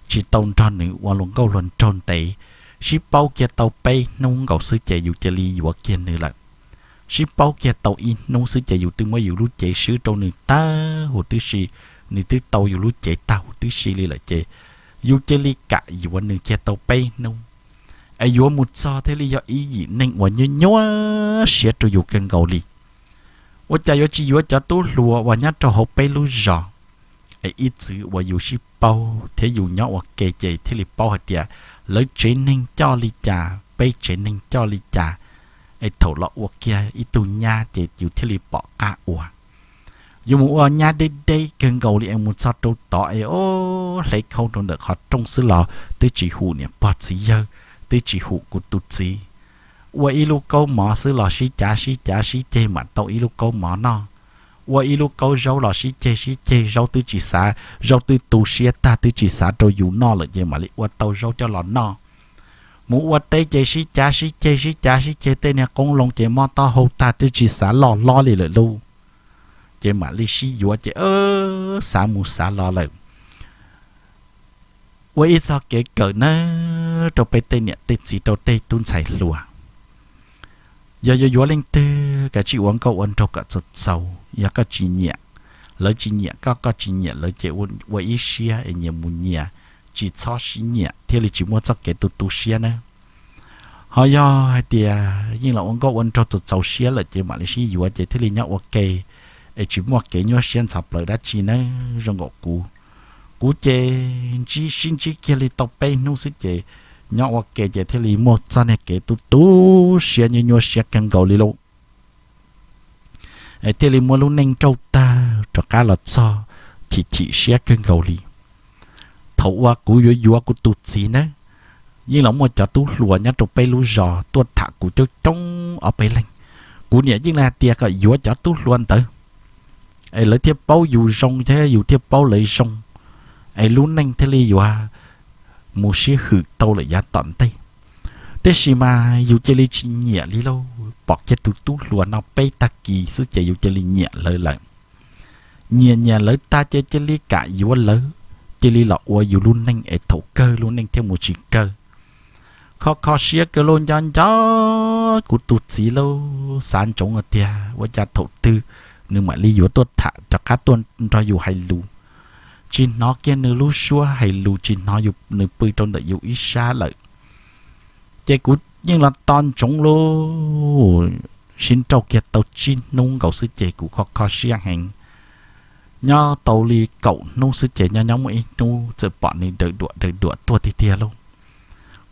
tsis tau nrog nws ua luag nkauj luag nraug ntev, sib paub kiag tau peb hnub nkaus xwb ces yus cia li yuav kiag nws lawm. Sib paub kiag tau ib hnub xwb ces yus twb muab yus lub cev swb rau nws tag huv tib si, nws twb tau yus lub cev tag huv tib si li lawm ces yus cia li kam yuav nws kiag tau peb hnub. Es yuav mus txog thiaj li yog ib yim neeg uas nyuaj nyuaj siab rau yus kawg nkaus li. Ua cas yuav tsis yuav cov tub hluas uas nyob rau hauv peb lub zos, es ib txwm uas yus sib paub thiab yus nyob ua ke ces thiaj li paub hais tias lawv tsev neeg coj li cas, peb tsev neeg coj li cas, es thaum los ua kiag ib tug nyab ces yus thiaj li pom qab ua. Yus mus ua nyab deb deb kawg nkaus li es mus txog rau tod es o, hle khau rau ntawm qhov rooj xwb los twb tsis hum niam pog txiv yawg, twb tsis hum kuv tus txiv. Ua ib lub kaub mov xwb los sib cav sib cav sib ceg mam tau ib lub kaub mov noj. Ua ib lub kaub zaub los sib ceg sib ceg, zaub twb tsis xav, zaub twb tu siab tag twb tsis xav rau yus noj lawm ces mam li ua tau zaub coj los noj. Mus ua teb ces sib cav sib ceg sib cav sib ceg tej niag qoob loo ces mob taub hau tag twb tsis xav loj hlob li lawm lauj. Ces mam li sib yuav ces xav mus xav los lawm. Ua ib txoj kev kawm nawb rau peb tej niam tej txiv rau tej tub ntxhais hluas. Yog yuav yuav leej twg kav tsij ua nkauj ua nraug kom txaus txaus, yog koj tsis nyiam, lawv tsis nyiam koj, koj tsis nyiam lawv ces ua ib siab es nyias mus nyias, tsis txhob sib nyiam thiaj li tsis muaj txoj kev tu tu siab nawb. Ho yog hais tias yeej los ua nkauj ua nraug txaus txaus siab lawm ces mam li sib yuav ces thiaj li nyob ua ke, es tsis muaj kev nyuaj siab ntxhov plawv dab tsi nawb. Zoo nkaus kuv, kuv ces ntsib sib ntsib kiag li tau peb hnub xwb ces nyob ua ke ces thiaj li muaj txoj niag kev tu tu siab nyuaj nyuaj siab kawg nkaus li lauj. Es thiaj li muaj lub neej nrauj tawg rov qab los txog chim chim siab kawg nkaus li. Thaum uas kuv yuav yuav kuv tus txiv na, yeej los muaj cov tub hluas nyob rau peb lub zos tuaj tham kuv coob coob ob peb leeg. Kuv niam yeej li hais tias kom yuav cov tub hluas ntawd, es lawv thiaj paub yus zoo thiab yus thiaj paub lawv zoo, es lub neej thiaj li yuav mus sib hwm tau lawm yav tom ntej. Tiam sis mas yus cia li tsis nyiam li lauj, pom kiag tus tub hluas no peb tag kis xwb ces yus cia li nyiam lawv lawm. Nyiam nyiam lawv tag ces cia li kam yuav lawv, cia li los ua yus lub neej es thaum kawg lub neej thiaj mus tsis kawg. Kho kho siab kawg lauj, nco nco kuv tus txiv lauj, xav ntsoov tias ua cas thaum twg nws mam li yuav tuaj tham rov qab tuaj nrog yus hais lus. Tsis hnov kiag nws lub suab hais lus, tsis hnov nws pw rau ntawm yus ib sab lawm. Ces kuv yeej los tos ntsoov lauj, sib nrauj kiag tau tsib hnub nkaus xwb ces kuv kho kho siab heev. Nyob tau li kaum hnub xwb ces nyob nyob muaj ib hnub txawm pom nws daws duam daws duam tuaj tiag tiag lauj.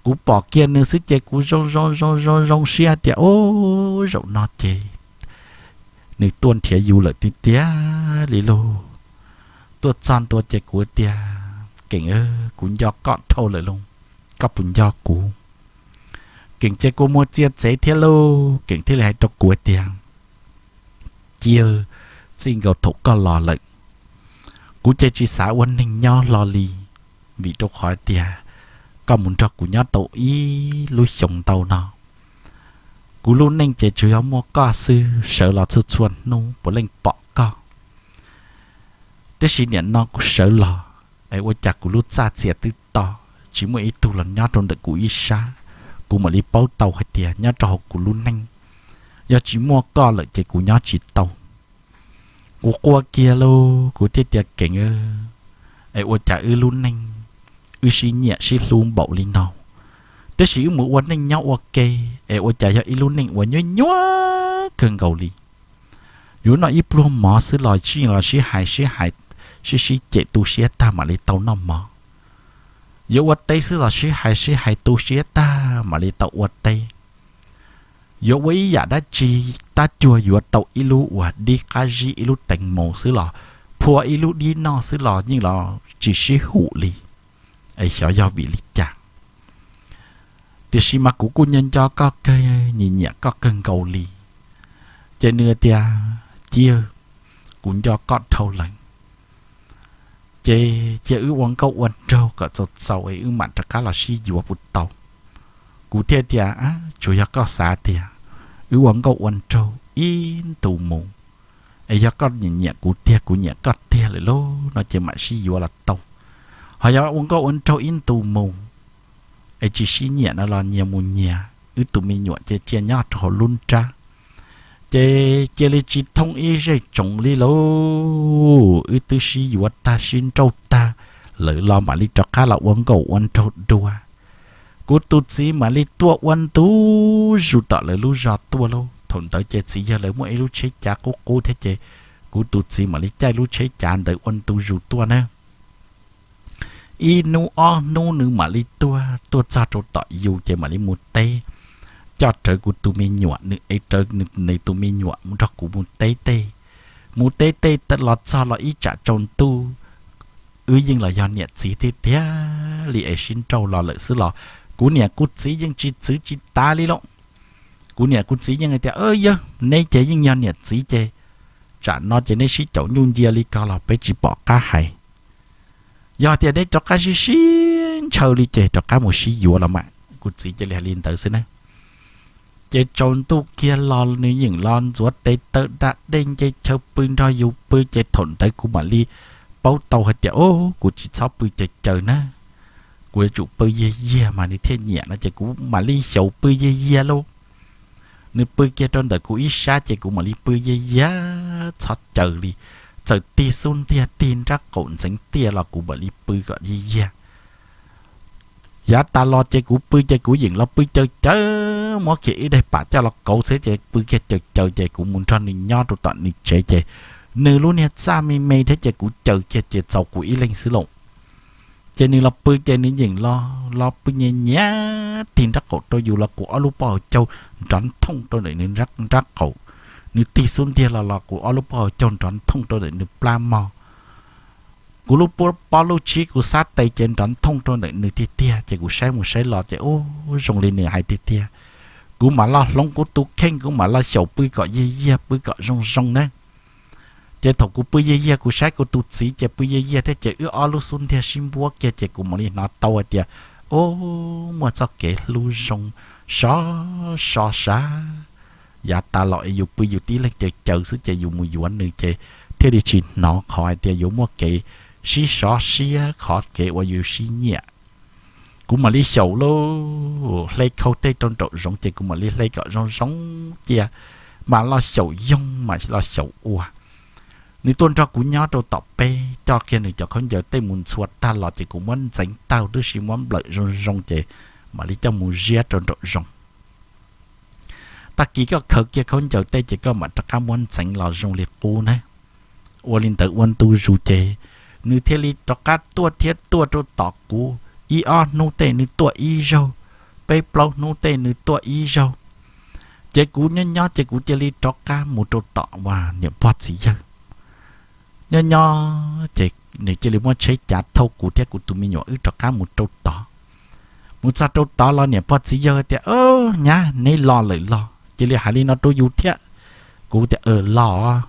Kuv pom kiag nws xwb ces kuv zoo zoo zoo zoo zoo siab tias, ub, zaum no ces nws tuaj nrhiav yus lawm tiag tiag li lauj. Tuaj txog ntua ces kuv tias, Keem, kuv nco koj dhau lawm lauj, koj puas nco kuv? Keem ces kua muag txiav txev thiab lauj, Keem thiaj li hais rau kuv tias, Cia txij nkaus thaum koj los lawm, kuv ces tsis xav ua neeg nyob hlo li, vim rau qhov tias koj mus nrog kuv nyob tau ib lub xyoo ntau no. Kuv lub neej ces tsuas yog muaj koj xwb, sawv los txhua txhua hnub puav leej pom koj. Tiam sis nim no kuv sawv los es ua cas kuv lub txaj txias twb to, tsis muaj ib tug los nyob rau ntawm kuv ib sab. Kuv mam li paub tau hais tias nyob rau hauv kuv lub neej, yog tsis muaj koj lawm ces kuv nyob tsis tau. Kuv quaj kiag lauj, kuv thiaj tias, Keem, es ua cas wb lub neej wb sib nyiam sib hlub npaum li no, tiam sis wb mus ua neej nyob ua ke, es ua cas yog ib lub neej uas nyuaj nyuaj kawg nkaus li. Yuav noj ib pluag mov xwb los sib los sib hais sib hais, sib sib cem tu siab tag mam li tau noj mov. Yuav ua teb xwb los sib hais sib hais tu siab tag mam li tau ua teb. Yuav ua ib yam dab tsi tab cuag yuav tau ib lub uas dib qab zib ib lub teev maus xwb los, phua ib lub dib noj xwb los yeej los tsis sib hum li. Es xyov yog vim li cas, tiam sis mas kuv kuj nco nco koj kawg, nyiam nyiam koj kawg nkaus li. Ces nws tias, Ciaj, kuv nco koj dhau lawm, ces cia wb ua nkauj ua nraug kom txaus txaus es wb mam rov qab los sib yuav puas tau? Kuv thiaj tias, Tsuas yog koj xav tiag, wb ua nkauj ua nraug ib ntus mus, es yog koj nyiam nyiam kuv tiag kuv nyiam koj tiag lawm lauj no ces mam sib yuav los tau. Ho yog ua nkauj ua nraug ib ntus mus es tsis sib nyiam no los nyias mus nyias, wb tus me nyuam ces cia nyob rau hauv lub nrab, ces cia li tsis thooj ib zej tsoom li lauj. Wb twb sib yuav tag sib nrauj tag lawm los mam li rov qab los ua nkauj ua nraug dua. Kuv tus txiv mam li tuaj ua ntu zus tom lawv lub zos tuaj lauj. Thaum ntawd ces txiv yawg lawv muaj ib lub tsheb cav qub qub thiab ces kuv tus txiv mam li caij lub tsheb cav ntawd ua ntu zus tuaj na. Ib hnub ob hnub nws mam li tuaj, tuaj txog rau tom yus ces mam li mus teb, coj rawv kuv tus me nyuam, nws ev rawv nws tus me nyuam mus nrog kuv mus teb tej. Mus teb tej los txog los ib tsam tsaus ntuj, wb yeej los yog niam txiv tiag tiag li es sib nrauj los lawm xwb los kuv niam kuv txiv yeej tsis txwv tsis tav li lauj. Kuv niam kuv txiv yeej hais tias, Yog neb ces yeej yog niam txiv ces tsam no ces neb sib caum nyuj ncia li ko los peb tsis pom qab hais. Yog tias neb rov qab sib sib ntshaw li ces rov qab mus sib yuav los mas. Kuv txiv cia li hais li ntawd xwb na. Ces tsaus ntuj kiag los nws yeej los ntxuav tes taw da dej nce chaw pw nrog yus pw ces thaum ntawd kuv mam li paub tau hais tias, Au, kuv tsis txhob pw caws caws na, kuv yuav tsum pw yiag yiag mas nws thiaj nyiam no ces kuv mam li xyaum pw yiag yiag lauj. Nws pw kiag rau ntawm kuv ib sab ces kuv mam li pw yiag yiag txhob caws li, txawm tig xub ntiag tig nrab qaum ntxeev tiaj los kuv mam li pw kom yiag yiag. Yav tas los ces kuv pw ces kuv yeem los pw caws caws, muab kiag ib daim pam coj los kauv xwb ces pw kiag caws caws ces kuv mus nrog nws nyob rau tom nws tsev ces nws lub niag txaj me me thiab ces kuv caws kiag ces txaus kuv ib leeg xwb lauj. Ces nws los pw ces nws yeem los los pw nyias nyias tig nrab qaum rau yus los kuv ob lub pob hauv caug nrov nthooj rau ntawm nws nrab qaum. Nws tig xub ntiag los los kuv ob lub pob hauv caug nrov nthooj rau ntawm nws plab mog. Kuv lub pob lub tsib kuv xab tes ces nrov nthooj rau ntawm nws tiag tiag ces kuv saib mus saib los ces ub zoo li nws hais tiag tiag. Kuv mam los hloov kuv tus kheej kuv mam los xyaum pw kom yiag yiag pw kom zoo zoo na. Ces thaum kuv pw yiag yiag kuv saib kuv tus txiv ces pw yiag yiag thiab ces wb ob lub xub ntiag sib npuab kiag ces kuv mam li hnov tau hais tias, Ub, muaj txoj kev hlub zoo sov so sav. Yav tas los es yus pw yus tib leeg caws caws xwb ces yus mus yuav nws ces thiaj li tsis hnov qhov hais tias yuav muaj kev sib sov siab qhov kev uas yus sib nyiam. Kuv mam li xyaum lauj, hle khau tej rau nraum zoov ces kuv mam li hle kom zoo zoo cia, mam los xyaum yoog mam los xyaum ua. Nws tuaj nrog kuv nyob rau tom peb, coj kiag nws cov khaub ncaws tej mus ntxhua tag los ces kuv muab ntxeev tag twb si muab nplawm zoo zoo ces mam li coj mus ziab rau nraum zoov. Tag kis koj khaws kiag khaub ncaws tej ces koj mam rov qab muab ntxeev los zoo li qub na. Ua li ntawd ua ntu zus ces nws thiaj li rov qab tuaj thiab tuaj rau tom kuv, ib ob hnub tej nws tuaj ib zaug, peb plaub hnub tej nws tuaj ib zaug. Ces kuv nyob nyob ces kuv cia li rov qab mus rau tom uas niam pog txiv yawg. Nyob nyob ces nws cia li muab tsheb cav thauj kuv thiab kuv tus me nyuam wb rov qab mus rau tod. Mus txog rau tod los niam pog txiv yawg tias, Nyab, neb los lawm los? Cia li hais li no rau yus thiab. Kuv tias, Los.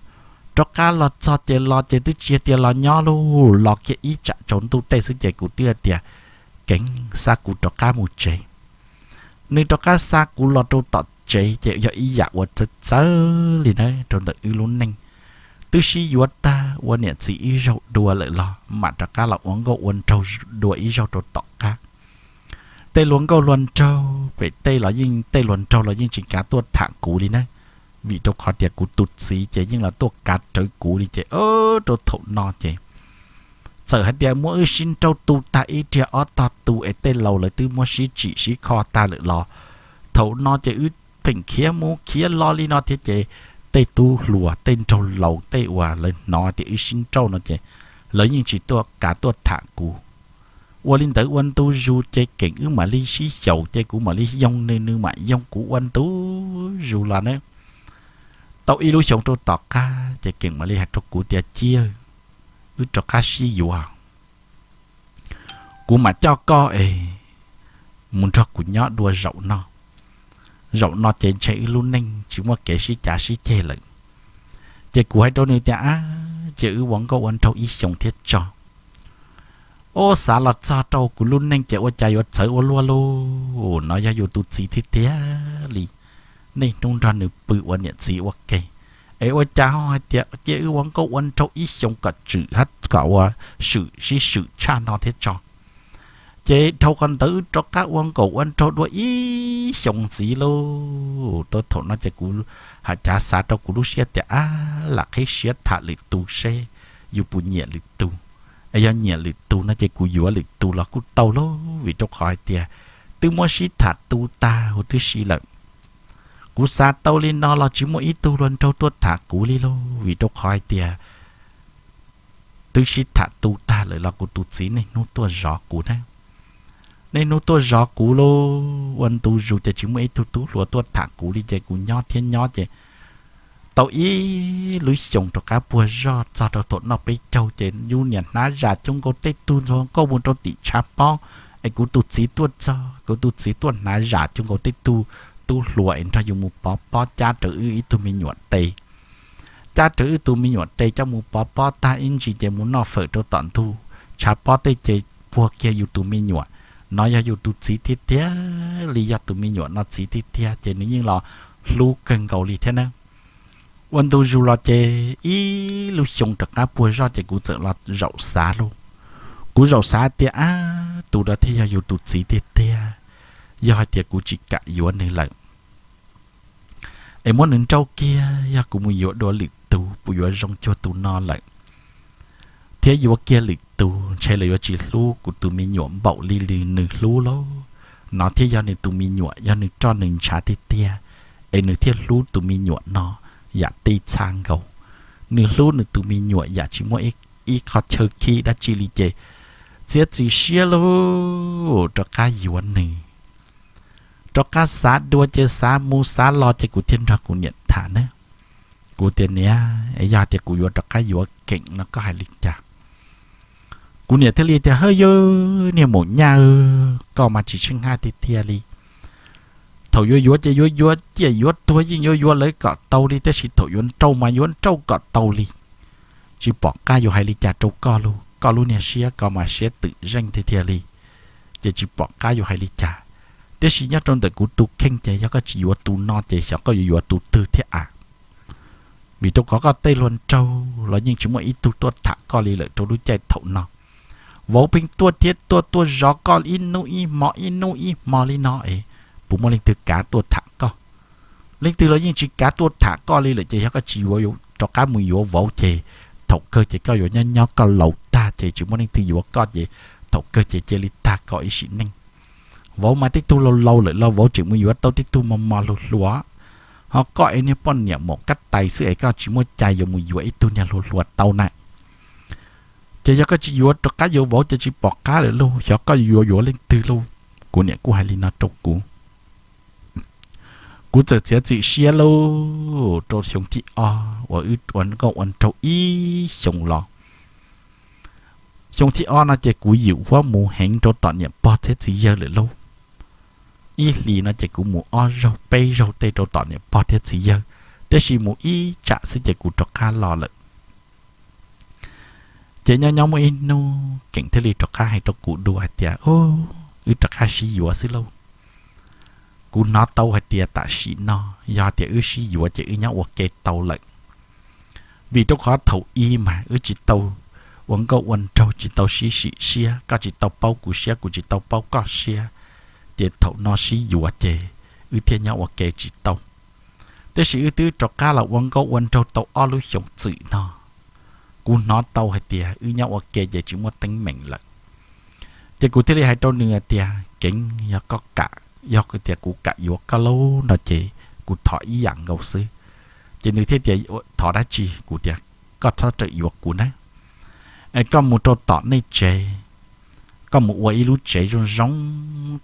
Rov qab los txog ces los ces twb tsis tias los nyob lauj, los kiag ib tsam tsaus ntuj tej xwb ces kuv twb tias, Keev xa kuv rov qab mus tsev. Nws rov qab xa kuv los rau tom tsev ces yog ib yam uas txawv txawv li na rau ntawm wb lub neej. Twb sib yuav tag ua niam txiv ib zaug dua lawm los mam rov qab los ua nkauj ua nraug dua ib zaug rau tom qab. Tej luag nkauj luag nraug pem tej los yeej tej luag nraug los yeej tsis kav tuaj tham kuv li na, vim rau qhov tias kuv tus txiv ces yeej los tuaj kav rawv kuv li ces rau thaum no ces txawm hais tias muab wb sib nrauj tu tag ib riag ob tog tu es tej laus lawv twb muab sib tsim sib kho tag lawm los thaum no ces wb pheem khiav mus khiav los li no thiab ces tej tub hluas tej nraug laus tej uas lawv hnov tias wb sib nrauj no ces lawv yeej tsis tuaj kav tuaj tham kuv. Ua li ntawd ua ntu zus ces Keem wb mam li sib xyaum ces kuv mam li yoo nws, nws mam yoo kuv ua ntu zus los na. Tau ib lub xyoo rau tom qab ces Keem mam li hais rau kuv tias, Ciab, wb rov qab sib yuav. Kuv mam coj koj es mus nrog kuv nyob dua zaum no. Zaum no ces ntshe wb lub neej tsis muaj kev sib cav sib ceg lawm. Ces kuv hais rau nws tias, Ab, ces wb ua nkauj ua nraug ib xyoos thiab tso. Ub, xav los txog rau kuv lub neej ces ua cas yuav txawv ua luaj lauj. No yog yus tus txiv tiag tiag li. Niaj hnub nrog nws pw ua niam txiv ua ke, es ua cas ho hais tias cia wb ua nkauj ua nraug ib xyoos kom tswm hab kom ua swm sib swm tshaj no thiab tso. Ces dhau qhov ntawd wb rov qab ua nkauj ua nraug dua ib xyoos ntxiv lauj. Tau thaum no ces kuv hais cav xav rau kuv lub siab tias, Ab, lam qhib siab tham lwm tus seb yus puas nyiam lwm tus. Es yog nyiam lwm tus no ces kuv yuav lwm tus los kuj tau lauj, vim rau qhov hais tias twb muab sib tham tu tag huv tib si lawm. Kuv xav tau li no los tsis muaj ib tug hluas nraug tuaj tham kuv li lauj, vim rau qhov hais tias twb sib tham tu tag lawm los kuv tus txiv niaj hnub tuaj zov kuv na. Niaj hnub tuaj zov kuv lauj, ua ntu zus ces tsis muaj ib tug tub hluas tuaj tham kuv li ces kuv nyob thiab nyob ces tau ib lub xyoos rov qab puag zoj txog rau thaum noj peb caug ces yus niam hnav zam coob nkaus tej tug, nkauj mus rau tim tshav pob, es kuv tus txiv tuaj txog, kuv tus txiv tuaj hnav zam coob nkaus tej tug tub hluas es nrog yus mus pov pob cab rawv wb ib tug me nyuam tes. Cab rawv wb tus me nyuam tes coj mus pov pob tag ib ntsis ces mus noj fawm rau tom ntug tshav pob tej ces puag kiag yus tus me nyuam. No yog yus tus txiv tiag tiag li, yog tus me nyuam no txiv tiag tiag ces nws yeej los hlub kawg nkaus li thiab na. Ua ntu zus los ces ib lub xyoo rov qab puag zoj ces kuv txawm los zaum xav lauj. Kuv zaum xav tias, Ab, tus no thiaj yog yus tus txiv tiag tiag, yog hais tias kuv tsis kam yuav nws lawm es muab nws nrauj kiag, yog kuv mus yuav dua lwm tus puas yuav zoo cuag tus no lawm? Thiab yuav kiag lwm tus ntshe lawv yuav tsis hlub kuv tus me nyuam npaum li nws hlub lauj. No thiaj yog nws tus me nyuam, yog nws roj nws ntshav tiag tiag, es nws thiaj hlub tus me nyuam no yam tej txha nkaus. Nws hlub nws tus me nyuam yam tsis muaj ib qho chaw khib dab tsi li ces txiav txim siab lauj, rov qab yuav nws. Rov qab xav dua ces xav mus xav los ces kuv thiaj nrog kuv niam tham na. Kuv tias, Niam, es yog tias kuv yuav rov qab yuav Keem no koj hais li cas? Kuv niam thiaj li tias, Hawb, yawg niag maum nyaj, koj mas tsis tsheej haj tiag tiag li. Thaum yuav yuav ces yuav yuav ciaj yuav tuag yeej yuav yuav lawv kom tau li, tab sis thaum yuav nrauj mas yuav nrauj kom tau li. Tsis pom qab yuav hais li cas rau koj lauj, koj lub niag siab ko mas siab twm zeej tiag tiag li, ces tsis pom qab yuav hais li cas. Tiam sis nyob rau ntawm kuv tus kheej ces yog koj tsis yuav tus no ces xyov koj yuav yuav tus twg thiab a. Vim rau qhov koj tej hluas nraug los yeej tsis muaj ib tug tuaj tham koj li lawm rau lub caij thaum no. Vauv pheej tuaj thiab tuaj, tuaj zov koj ib hnub ib hmo ib hnub ib hmo li no es puas muaj leej twg kav tuaj tham koj? Leej twg los yeej tsis kav tuaj tham koj li lawm ces yog koj tsis yuav, rov qab mus yuav vauv ces thaum kawg ces koj yuav nyob nyob koj laus tag ces tsis muaj leej twg yuav koj ces thaum kawg ces cia li tag koj ib sim neej. Vauv mas tej tug laus laus lawm los vauv tseem mus yuav tau tej tug mos mos hluas hluas, ho koj es niag poj niam maum kab tais xwb es koj tsis muaj cai yuav mus yuav ib tug niag hluas hluas tau na. Ces yog koj tsis yuav rov qab yuav vauv ces tsis pom qab lawm lauj, xyov koj yuav yuav leej twg lauj. Kuv niam kuj hais li no rau kuv. Kuv txawm txiav txim siab lauj, rau xyoo thib ob uas wb ua nkauj ua nraug ib xyoos los. Xyoo thib ob no ces kuv ywm huab mus heev rau tom niam pog thiab txiv yawg lawm lauj. Ib hlis no ces kuv mus ob zaug peb zaug tej rau tom niam pog thiab txiv yawg, tiam sis mus ib tsam xwb ces kuv rov qab los lawm. Ces nyob nyob muaj ib hnub Keem thiaj li rov qab hais rau kuv dua hais tias, Wb rov qab sib yuav xwb lauj. Kuv hnov tau hais tias tam sim no yog tias wb sib yuav ces wb nyob ua ke tau lawm. Vim rau qhov thaum ub mas wb tsis tau ua nkauj ua nraug, tsis tau sib sim siab, koj tsis tau paub kuv siab, kuv tsis tau paub koj siab, ces thaum no sib yuav ces wb thiaj nyob ua ke tsis tau. Tiam sis wb twb rov qab los ua nkauj ua nraug tau ob lub xyoos txwm no, kuv hnov tau hais tias wb nyob ua ke ces tsis muaj teeb meem lawm. Ces kuv thiaj li hais rau nws hais tias, Keem, yog koj kam, yog tias kuv kam yuav koj lauj no ces kuv thov ib yam nkaus xwb. Ces nws thiaj tias, Thov dab tsi? Kuv tias, Koj txhob rawm yuav kuv na, es koj mus rau tom nej tsev, koj mus ua ib lub tsev zoo zoo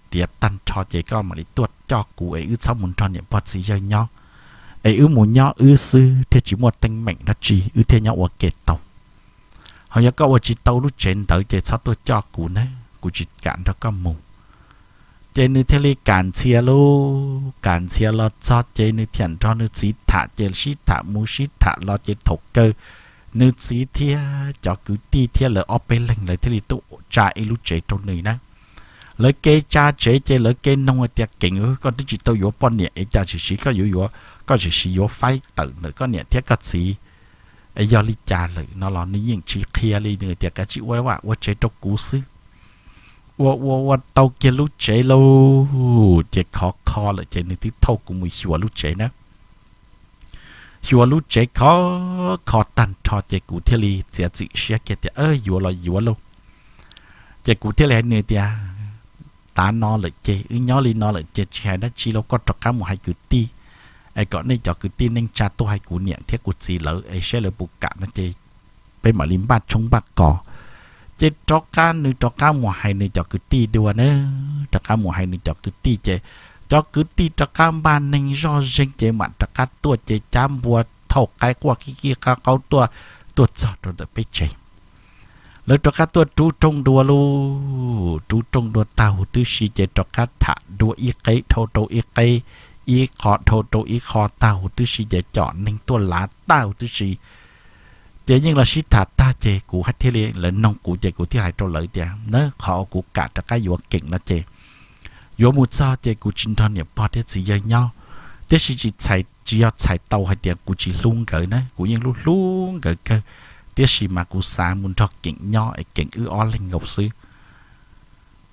tiav tag nrho ces koj mam li tuaj coj kuv es wb txhob mus nrog niam pog txiv yawg nyob, es wb mus nyob wb xwb thiaj tsis muaj teeb meem dab tsi, wb thiaj nyob ua ke tau. Ho yog koj ua tsis tau lub tsev ntawd ces txhob tuaj coj kuv na, kuv tsis kam nrog koj mus. Ces nws thiaj li kam ntxhias lauj, kam ntxhias los txog ces nws thiaj nrog nws txiv tham, ces sib tham mus sib tham los ces thaum kawg nws txiv thiab cov kwv tij thiab lawv ob peb leeg lawv thiaj li tuaj tsa ib lub tsev rau nws na. Lawv ke tsa tsev ces lawv ke noog hais tias, Keem, koj twb tsis tau yuav poj niam es cas tsis siv koj yuav yuav, koj tsis siv yuav faib tawm ntawm koj niam thiab koj txiv yog li cas lawm no los nws yeej tsis qhia li, nws tias, Kav tsij ua, ua tsev rau kuv xwb. Ua ua ua tau kiag lub tsev lauj, ces khov kho lawm ces nws twb thauj kuv mus xyuas lub tsev na. Xyuas lub tsev khov kho tag nrho ces kuv thiaj li txiav txim siab kiag tias yuav los yuav lauj. Ces kuv thiaj li hais nws tias, Tav no lawm ces wb nyob li no lawm ces tsis hais dab tsi lauj, koj rov qab mus hais kwv tij es kom nej cov kwv tij neej tsa tuaj hais kuv niam thiab kuv txiv lawv es saib lawv puas kam no ces peb mam li npaj tshoob npaj kos. Ces rov qab nws rov qab mus hais nws cov kwv tij dua na, rov qab mus hais nws cov kwv tij ces cov kwv tij rov qab npaj neeg zoj zeeg ces mam rov qab tuaj ces cab npua thauj qaib quaj qib qib qab qaub tuaj, tuaj txog rau ntawm peb tsev. Lawv rov qab tuaj rub rooj dua lauj, rub rooj dua tag huv tib si ces rov qab tham dua ib qeb dhau rau ib qeb, ib qho dhau rau ib qho tag huv tib si ces cov neeg tuaj lav tag huv tib si. Ces yeej los sib tham tag ces kuv thiaj li, lawv noog kuv ces kuv thiaj hais rau lawv tias, Na, qhov uas kuv kam rov qab yuav Keem no ces yuav mus txog ces kuv tsis nrog niam pog thiab txiv yawg nyob, tiam sis tsis txhais, tsis yog txhais tau hais tias kuv tsis hlub nkawd na, kuv yeej hlub hlub nkawd kawg, tiam sis mas kuv xav mus nrog Keem nyob es Keem wb ob leeg nkaus xwb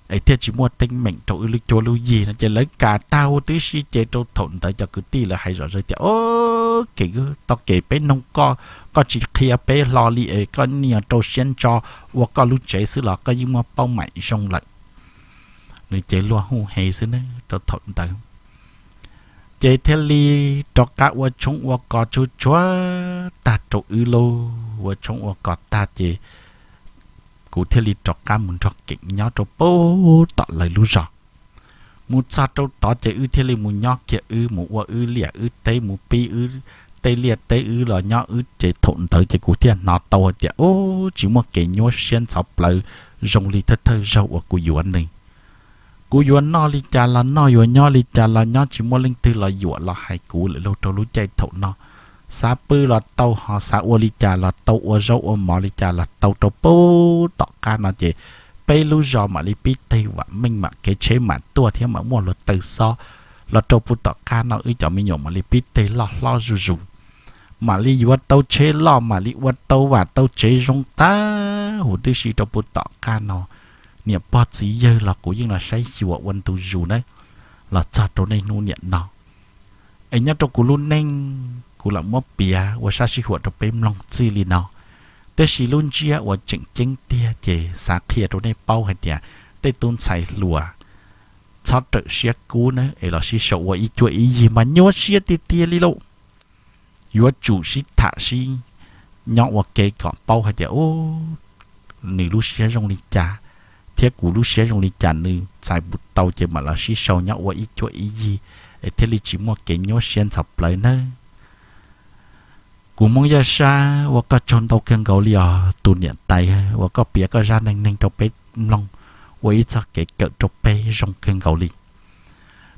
es thiaj tsis muaj teeb meem rau wb lub cuab lub yig no. Ces lawv kam tag huv tib si ces rau thaum ntawd cov kwv tij lawv hais zom zaws tias, O, Keem, tau kev peb noog koj, koj tsis qhia peb hlo li es koj niag rau siab ntso ua koj lub tsev xwb los koj yeej muaj paub maim zoo lawm. Nws ces luag hu heev xwb na rau thaum ntawd. Ces thiaj li rov qab ua tshoob ua kos tsuag tsuag tag rau wb lauj, ua tshoob ua kos tag ces kuv thiaj li rov qab mus nrog Keem nyob rau pem tom lawv lub zos. Mus txog rau tod ces wb thiaj li mus nyob kiag wb, mus ua wb liaj wb teb, mus pib wb tej liaj teb wb los nyob wb. Ces thaum ntawd ces kuv thiaj hnov tau hais tias, Ub, tsis muaj kev nyuaj siab ntxhov plawv zoo li thawj thawj zaug uas kuv yuav nws. Kuv yuav noj li cas los noj, yuav nyob li cas los nyob, tsis muaj leej twg los yuam los hais kuv lawm lauj rau lub caij thaum no. Xav pw los tau, ho xav ua li cas los tau, ua zaub ua mov li cas los tau. Rau pem tom qab no ces peb lub zos mam li pib teg vam meej, mam kev tsheb mam tuaj thiab mam muaj hluav taws xob los rau pem tom qab no wb cov me nyuam mam li pib teg loj hlob zuj zus, mam li yuav tau tsheb loj, mam li ua tau vam tau tsev zoo tag huv tib si rau pem tom qab no. Niam pog txiv yawg los kuv yeej los saib xyuas ua ntu zus na, los txog rau niaj hnub niam no. Es nyob rau kuv lub neej kuv lam muab piav ua sab sij huam rau peb mloog txij li no. Tab sis lub ntsiab uas tseem ceeb tiag ces xav qhia rau nej paub hais tias tej tub ntxhais hluas txhob rawm siab kub na, es los sib sau ua ib cuab ib yig mas nyuaj siab tiag tiag li lauj. Yuav tsum sib tham sib nyob ua ke kom paub hais tias, Ub, nws lub siab zoo li cas thiab kuv lub siab zoo li cas, nws txais puas tau, ces mam los sib sau nyob ua ib cuab ib yig es thiaj li tsis muaj kev nyuaj siab ntxhov plawv nawb. Kuv Hmoob Yaj Sab ua koj tsaug ntau kawg nkaus li os tus niam tais, uas koj piav koj zaj neej neeg rau peb mloog, ua ib txoj kev kawm rau peb zoo kawg nkaus li.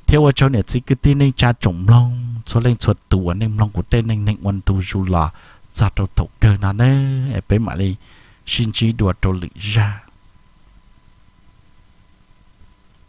Thiab ua tsaug niam txiv kwv tij neej tsa tsoom mloog txhua leej txhua tus uas nej mloog kuv tej neej neeg ua ntu zus los txog rau thaum kawg no nawb. Es peb mam li sib ntsib dua rau lwm zaj.